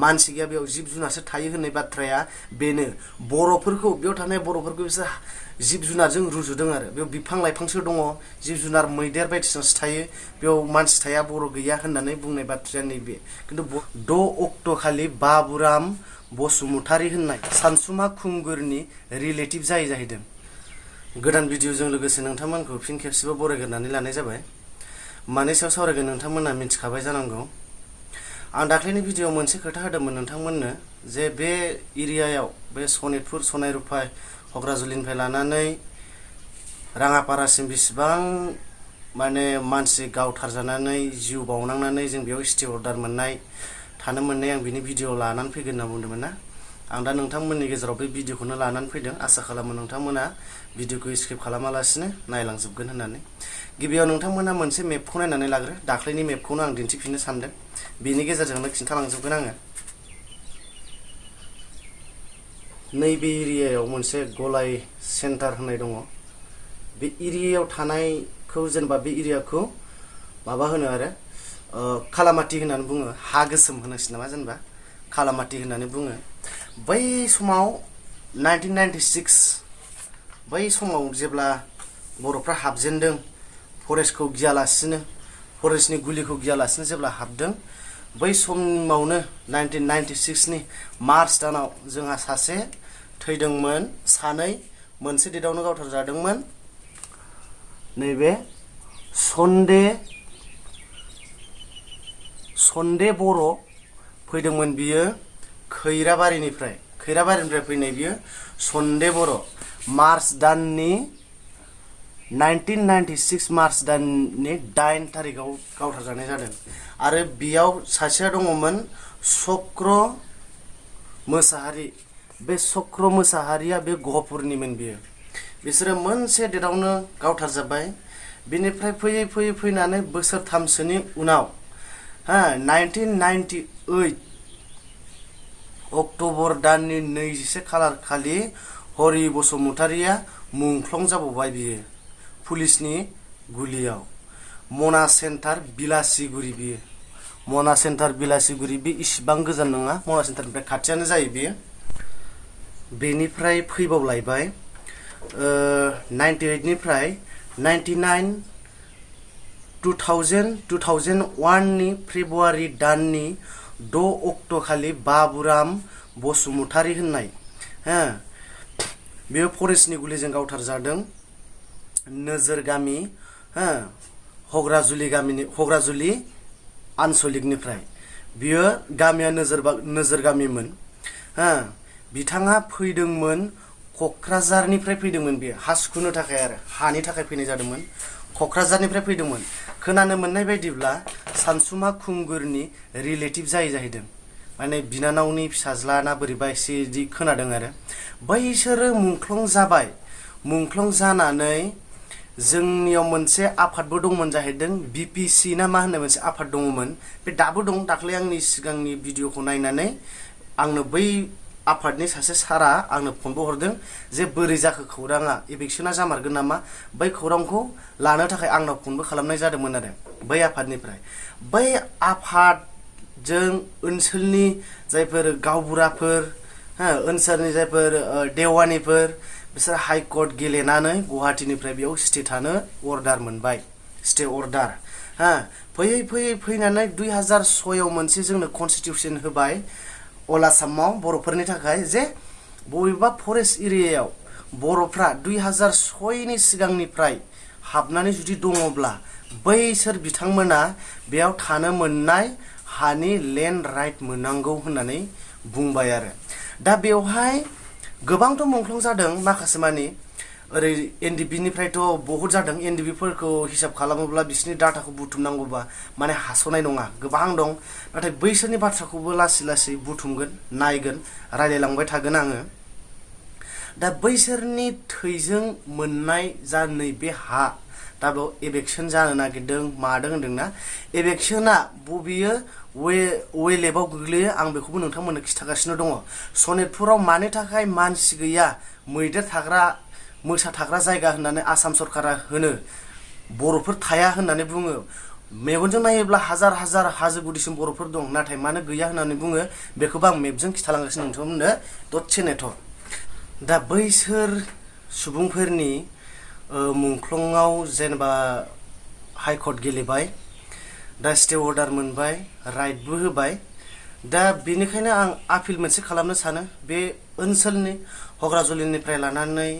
मानसि गैया बेयाव जिब जुनारसो थायो होननाय बाथ्राया बेनो बर'फोरखौ बेयाव थानाय बर'फोरखौ बिसोर जिब जुनारजों रुजुदों आरो बेयाव बिफां लाइफांसो दङ जिब जुनार मैदेर बायदिसिनासो थायो बेयाव मानसि थाया बर' गैया होननानै बुंनाय बाथ्राया नैबे खिन्थु 6 अक्ट' खालि बाबुराम बसुमतारी होननाय सानसुमा खुंगुरनि रिलेटिभ जाहैदों। गोदान भिडिअजों लोगोसे नोंथांमोनखौ फिन खेबसेबाव बरायग्रोनानै लानाय जाबाय। मानि सायाव सावरायगोन नोंथांमोना मिथिखाबाय जानांगौ। आं दाख्लैनि भिडिअआव मोनसे खोथा होदोंमोन नोंथांमोननो जे बे एरियायाव बे सनितपुर सनायरुफाय हग्राजुलिनिफ्राय लानानै राङापारासिम बेसेबां माने मानसि गावथारजानानै जिउ बावनांनानै जों बेयाव स्टे अर्डार मोननाय थानो मोननाय आं बिनि भिडिअ लानानै फैगोन होनना बुंदोंमोन ना। आं दा नोंथांमोननि गेजेराव बे भिडिअखौनो लानानै फैदों। आसा खालामो नोंथांमोना भिडिअखौ स्किप खालामालासिनो नायलांजोबगोन होननानै। गिबियाव नोंथांमोना मोनसे मेपखौ नायनानै लाग्रो। दाख्लैनि मेपखौनो आं दिन्थिफिननो सानदों। बेनि गेजेरजोंनो खिन्थालांजोबगोन आङो। नैबे एरियायाव मोनसे गलाय सेन्टार होननाय दङ। बे एरियायाव थानायखौ जेनेबा बे एरियाखौ माबा होनो आरो खालामाथि होननानै बुङो। हा गोसोम होनोसै नामा जेनेबा खालामाथि होननानै बुङो। बै समाव 1996 बै समाव जेब्ला बर'फ्रा हाबजेनदों फरेस्टखौ गियालासिनो फरेस्टनि गुलिखौ गियालासिनो जेब्ला हाबदों बै समावनो 1996 नि मार्च दानाव जोंहा सासे थैदोंमोन सानै मोनसे डेटआवनो गावथार जादोंमोन। नैबे सन्दे बर' फैदोंमोन बियो खैराबारिनिफ्राय फैनाय बियो सन्दे बर' मार्च दाननि 1996 मार्च दाननि 8 थारिखआव गावथार जानाय जादों। आरो बेयाव सासेया दङमोन चक्र मोसाहारि। बे चक्र मोसाहारिया बे गहपुरनिमोन बियो। बिसोरो मोनसे डेटआवनो गावथार जाबाय। बिनिफ्राय फैयै फैनानै बोसोरथामसोनि उनाव 1998 अक्ट'बर दाननि 21 खालार खालि हरि बसुमतारीया मुंख्लं जाबावबाय बियो पुलिसनि गुलियाव। मना सेन्टार बिलासिगुरि बियो। मना सेन्टार बिलासिगुरि बे इसिबां गोजान नङा। मना सेन्टारनिफ्राय खाथियानो जायो बियो। बेनिफ्राय फैबावलायबाय 98 निफ्राय 99 2001 नि फेब्रुवारि दाननि 6 अक्ट' खालि बाबुराम बसुमतारी होननाय बेयो फरेस्टनि गुलिजों गावथार जादों। नोजोर गामि हग्राजुलि आनसलिकनिफ्राय। बियो गामिया नोजोर गामिमोन। बिथाङा फैदोंमोन क'क्राझारनिफ्राय फैदोंमोन। बियो हा सुखुनो थाखाय आरो हानि थाखाय फैनाय जादोंमोन। क'क्राझारनिफ्राय फैदोंमोन। खोनानो मोननाय बायदिब्ला सानसुमा खुंगुरनि रिलेटिभ जाहैदों। माने बिनानावनि फिसाज्ला ना बोरैबा एसे इदि खोनादों आरो। बैसोरो मुंख्लं जाबाय। मुंख्लं जानानै जोंनियाव मोनसे आफादबो दंमोन जाहैदों। बिपिसि ना मा होननाय मोनसे आफाद दङमोन। बे दाबो दं। दाख्लै आंनि सिगांनि भिडिअखौ नायनानै आंनो बै आफादनि सासे सारा आंनो फनबो हरदों जे बोरै जाखो खौराङा इभिक्सना जामारगोन नामा। बै खौरांखौ लानो थाखाय आंनाव फनबो खालामनाय जादोंमोन आरो बै आफादनिफ्राय। बै आफादजों ओनसोलनि जायफोर गावबुराफोर ओनसोलनि जायफोर देवानिफोर बिसोर हाइकर्ट गेलेनानै गुवाहाटीनिफ्राय बेयाव स्टे थानो अर्डार मोनबाय। स्टे अर्डार फैनानै 2006 आव मोनसे जोंनो कनस्टिटिउसन होबाय अल आसामाव बर'फोरनि थाखाय जे बबेबा फरेस्ट एरियायाव बर'फ्रा 2006 नि सिगांनिफ्राय हाबनानै जुदि दङब्ला बैसोर बिथांमोना बेयाव थानो मोननाय हानि लेन्ड राइट मोननांगौ होननानै बुंबाय आरो। दा बेवहाय गोबांथ' मुंख्लं जादों माखासे मानि ओरै एनडिबि निफ्रायथ' बहुत जादों। एनडिबिफोरखौ हिसाब खालामोब्ला बिसोरनि डाटाखौ बुथुमनांगौबा माने हास'नाय नङा। गोबां दं। नाथाय बैसोरनि बाथ्राखौबो लासै बुथुमगोन नायगोन रायलायलांबाय थागोन आङो। दा बैसोरनि थैजों मोननाय जा नैबे हा दा बेयाव इभेक्सन जानो नागिरदों मादों होनदोंना। इभेक्सना बबेयो वेलेबाव गोग्लैयो आं बेखौबो नोंथांमोननो खिथागासिनो दङ। सनितपुराव मानि थाखाय मानसि गैया मैदेर थाग्रा मोसा थाग्रा जायगा होननानै आसाम सरकारा होनो बर'फोर थाया होननानै बुङो। मेगनजों नायोब्ला हाजार हाजार हाजो गुदिसिम बर'फोर दं नाथाय मानो गैया होननानै बुङो बेखौबो आं मेपजों खिथालांगासिनो नोंथांमोननो दसे नेथ' दा बैसोर सुबुंफोरनि मुंख्लंआव जेनेबा हाइकर्ट गेलेबाय दा स्टे अर्डार मोनबाय राइटबो होबाय दा बेनिखायनो आं आपिल मोनसे खालामनो सानो बे ओनसोलनि हग्राजुलिनिफ्राय लानानै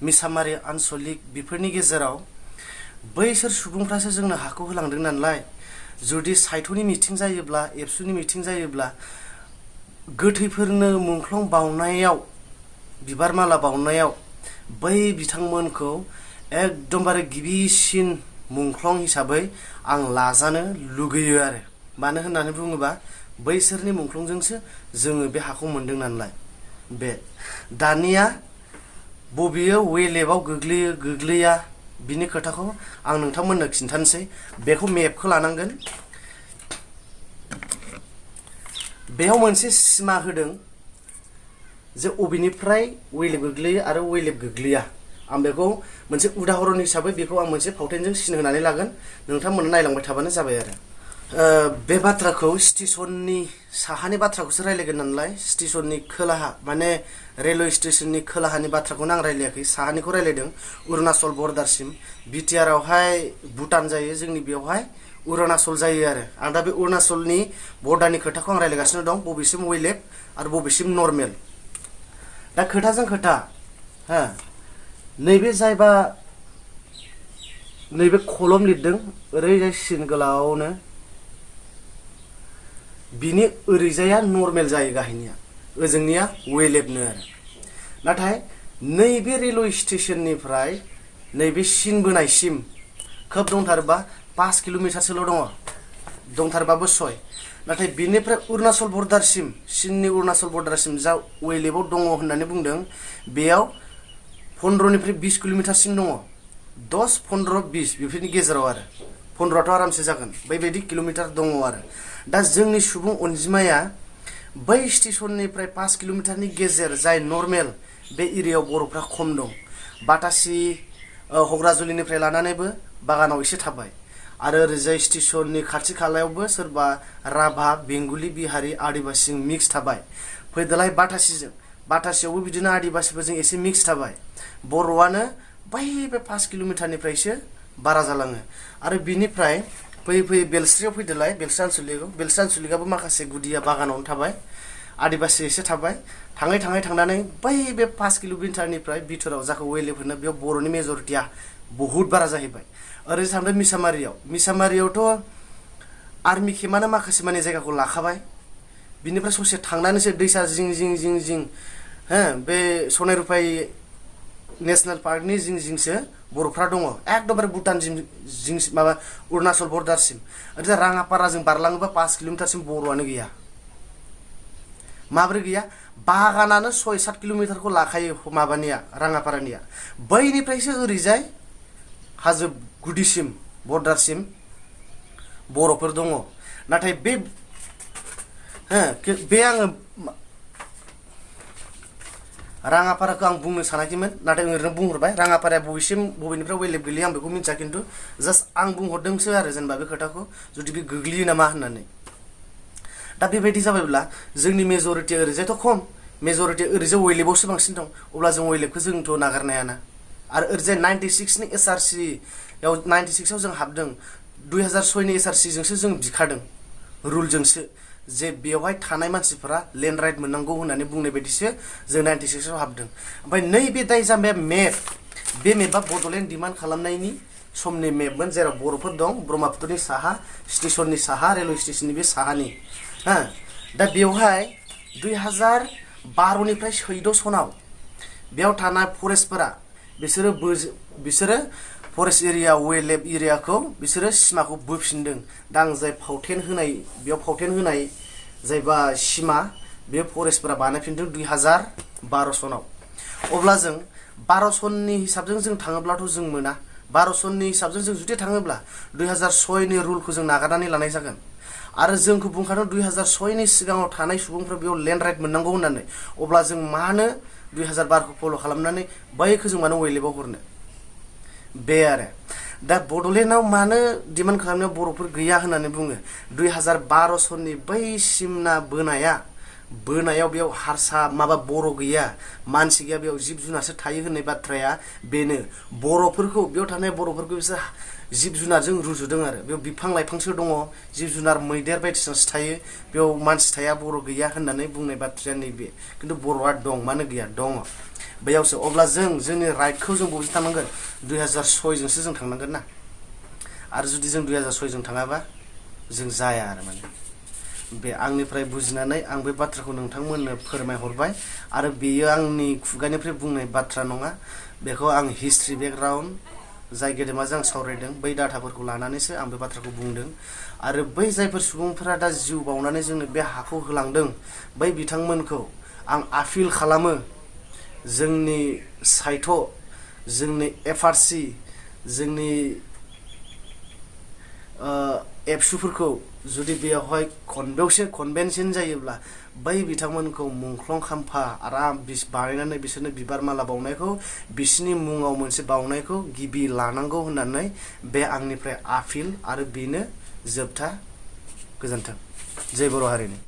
मिसामारि आनसलिक बेफोरनि गेजेराव बैसोर सुबुंफ्रासो जोंनो हाखौ होलांदों नालाय जुदि साइथ'नि मिटिं जायोब्ला एबसुनि मिटिं जायोब्ला गोथैफोरनो मुंख्लं बावनायाव बिबार माला बावनायाव बै बिथांमोनखौ एकदमबारे गिबिसिन मुंख्लं हिसाबै आं लाजानो लुगैयो आरो मानो होननानै बुङोबा बैसोरनि मुंख्लंजोंसो जोङो बे हाखौ मोनदों नालाय बे दानिया बबेयो वेलेबाव गोग्लैयो गोग्लैया बिनि खोथाखौ आं नोंथांमोननो खिन्थानोसै बेखौ मेपखौ लानांगोन बेयाव मोनसे सिमा होदों जे अबेनिफ्राय वेलेब गोग्लैयो आरो वेलेब गोग्लैया आं बेखौ मोनसे उदाहरन हिसाबै बेखौ आं मोनसे फावथेनजों सिन होनानै लागोन नोंथांमोननो नायलांबाय थाबानो जाबाय आरो बे बाथ्राखौ स्टेशननि साहानि बाथ्राखौसो रायलायगोन नालाय स्टेशननि खोलाहा माने रेलवे स्टेशननि खोलाहानि बाथ्राखौनो आं रायलायाखै साहानिखौ रायलायदों अरुणाचल बर्डारसिम बिटिआर आवहाय भुटान जायो जोंनि बेवहाय अरुणाचल जायो आरो आं दा बे अरुणाचलनि बर्डारनि खोथाखौ आं रायलायगासिनो दं बबेसिम वेलेब आरो बबेसिम नर्मेल दा खोथाजों खोथा हा नैबे जायबा नैबे कलम लिरदों ओरैजाय सिन गोलावनो बिनि ओरैजाया नर्मेल जायो गाहायनिया ओजोंनिया वेलेबनो आरो नाथाय नैबे रेलवे स्टेशननिफ्राय नैबे सिन बोनायसिम खोब दंथारोबा 5 किल'मिटारसोल' दंथारबाबो 6 नाथाय बिनिफ्राय अरुणाचल बर्डारसिम सिननि अरुणाचल बर्डारसिम जा वेलेबाव दङ होननानै बुंदों बेयाव 15 निफ्राय 20 किल'मिटारसिम दङ 10 15 20 बेफोरनि गेजेराव आरो 15थ' आरामसे जागोन बेबायदि किल'मिटार दङ आरो दा जोंनि सुबुं अनजिमाया बै स्टेशननिफ्राय 5 किल'मिटारनि गेजेर जाय नर्मेल बे एरियायाव बर'फ्रा खम दं बाटासि हग्राजुलिनिफ्राय लानानैबो बागानाव एसे थाबाय आरो ओरैजाय स्टेशननि खाथि खालायावबो सोरबा राभा बेंगलि बिहारि आदिबासि मिक्स थाबाय फैदोलाय बाटासियावबो बिदिनो आदिबासिफोरजों एसे मिक्स थाबाय बर'आनो बै बे 5 किल'मिटारनिफ्रायसो बारा जालाङो आरो बिनिफ्राय फैयै फैयै बेलस्रियाव फैदोलाय बेलस्रि आनसलिकआबो माखासे गुदिया बागानावनो थाबाय आदिबासि एसे थाबाय थाङै थांनानै बै बे 5 किल'मिटारनिफ्राय बिथोराव जाखौ वेलेब होनो बेयाव बर'नि मेजरिटिया बहुद बारा जाहैबाय ओरैनो थांदों मिसामारियावथ' आर्मि केम्पआनो माखासे माने जायगाखौ लाखाबाय बिनिफ्राय ससे थांनानैसो दैसा जिं हो बे सनाय रुफाय नेशनेल पार्कनि जिंसो बर'फ्रा दङ एकदमबारे भुटान जिं माबा अरुणाचल बर्डारसिम ओरैजा राङापाराजों बारलाङोबा 5 किल'मिटारसिम बर'आनो गैया माब्रै गैया बागानानो 6-7 किल'मिटारखौ लाखायो माबानिया राङापारानिया बैनिफ्रायसो ओरैजाय हाजो गुदिसिम बर्डारसिम बर'फोर दङ नाथाय बे आङो राङापाराखौ आं बुंनो सानाखैमोन नाथाय ओरैनो बुंहरबाय राङापाराया बबेनिफ्राय वेलेब गोलैयो आं बेखौ मिन्थिया खिन्थु जास्ट आं बुंहरदोंसो आरो जेनेबा बे खोथाखौ जुदि बे गोग्लैयो नामा होननानै दा बेबायदि जाबायब्ला जोंनि मेजरिटिया ओरैजायथ' खम मेजरिटिया ओरैजाय वेलेबावसो बांसिन दं अब्ला जों वेलेबखौ जोंथ' नागारनो हायाना आरो ओरैजाय 96 नि एसआरसि याव 96 आव जों हाबदों 2006 नि एसआरसि जोंसो जों बिखादों रुलजोंसो जे बेवहाय थानाय मानसिफोरा लेन्ड राइट मोननांगौ होननानै बुंनाय बायदिसो जों 96 आव हाबदों ओमफ्राय नैबे दायजाम्बाया मेप बे मेपआ बड'लेण्ड डिमान्ड खालामनायनि समनि मेपमोन जेराव बर'फोर दं ब्रह्मपुत्रनि साहा स्टेशननि साहा रेलवे स्टेशननि बे साहानि दा बेवहाय 2012 निफ्राय 14 सनाव बेयाव थानाय फरेस्टफोरा बिसोरो फरेस्ट एरिया वेलेब एरियाखौ बिसोरो सिमाखौ बोफिनदों दा आं जाय फावथेन होनाय जायबा सिमा बे फरेस्टफोरा बानायफिनदों 2012 सनाव अब्ला जों 12 सननि हिसाबजों जों थाङोब्लाथ' जों मोना 12 सननि हिसाबजों जों जुदि थाङोब्ला 2006 नि रुलखौ जों नागारनानै लानाय जागोन आरो जोंखौ बुंखादों 2006 नि सिगाङाव थानाय सुबुंफोरा बेयाव लेन्ड राइट मोननांगौ होननानै अब्ला जों मानो 2012 खौ फल' खालामनानै बैखौ जों मानो वेलेबाव हरनो बे आरो दा बड'लेण्डआव मानो डिमान्ड खालामनायाव बर'फोर गैया होननानै बुङो 2012 सननि बै सिमना बोनायाव बेयाव हारसा माबा बर' गैया मानसि गैया बेयाव जिब जुनारसो थायो होननाय बाथ्राया बेनो बर'फोरखौ बेयाव थानाय बर'फोरखौ बिसोर जिब जुनारजों रुजुदों आरो बेयाव बिफां लाइफांसो दङ जिब जुनार मैदेर बायदिसिनासो थायो बेयाव मानसि थाया बर' गैया होननानै बुंनाय बाथ्राया नैबे खिन्थु बर'आ दं मानो गैया दङ बैयावसो अब्ला जोंनि राइटखौ जों बबेजों थांनांगोन 2006 जोंसो जों थांनांगोन ना आरो जुदि जों 2006 जों थाङाबा जों जाया आरो माने बे आंनिफ्राय बुजिनानै आं बे बाथ्राखौ नोंथांमोननो फोरमायहरबाय आरो बेयो आंनि खुगानिफ्राय बुंनाय बाथ्रा नङा बेखौ आं हिस्ट्रि बेकग्राउन्ड जाय गेदेमाजों आं सावरायदों बै डाटाफोरखौ लानानैसो आं बे बाथ्राखौ बुंदों आरो बै जायफोर सुबुंफोरा दा जिउ बावनानै जोंनो बे हाखौ होलांदों बै बिथांमोनखौ आं आपिल खालामो जोंनि साइट जोंनि एफआरसि जोंनि एबसुफोरखौ जुदि बेयावहाय कनभेनसन जायोब्ला बै बिथांमोनखौ मुंख्लं खाम्फा आराम बानायनानै बिसोरनो बिबार माला बावनायखौ बिसोरनि मुङाव मोनसे बावनायखौ गिबि लानांगौ होननानै बे आंनिफ्राय आपिल आरो बेनो जोबथा गोजोन्थों जय बर' हारिनि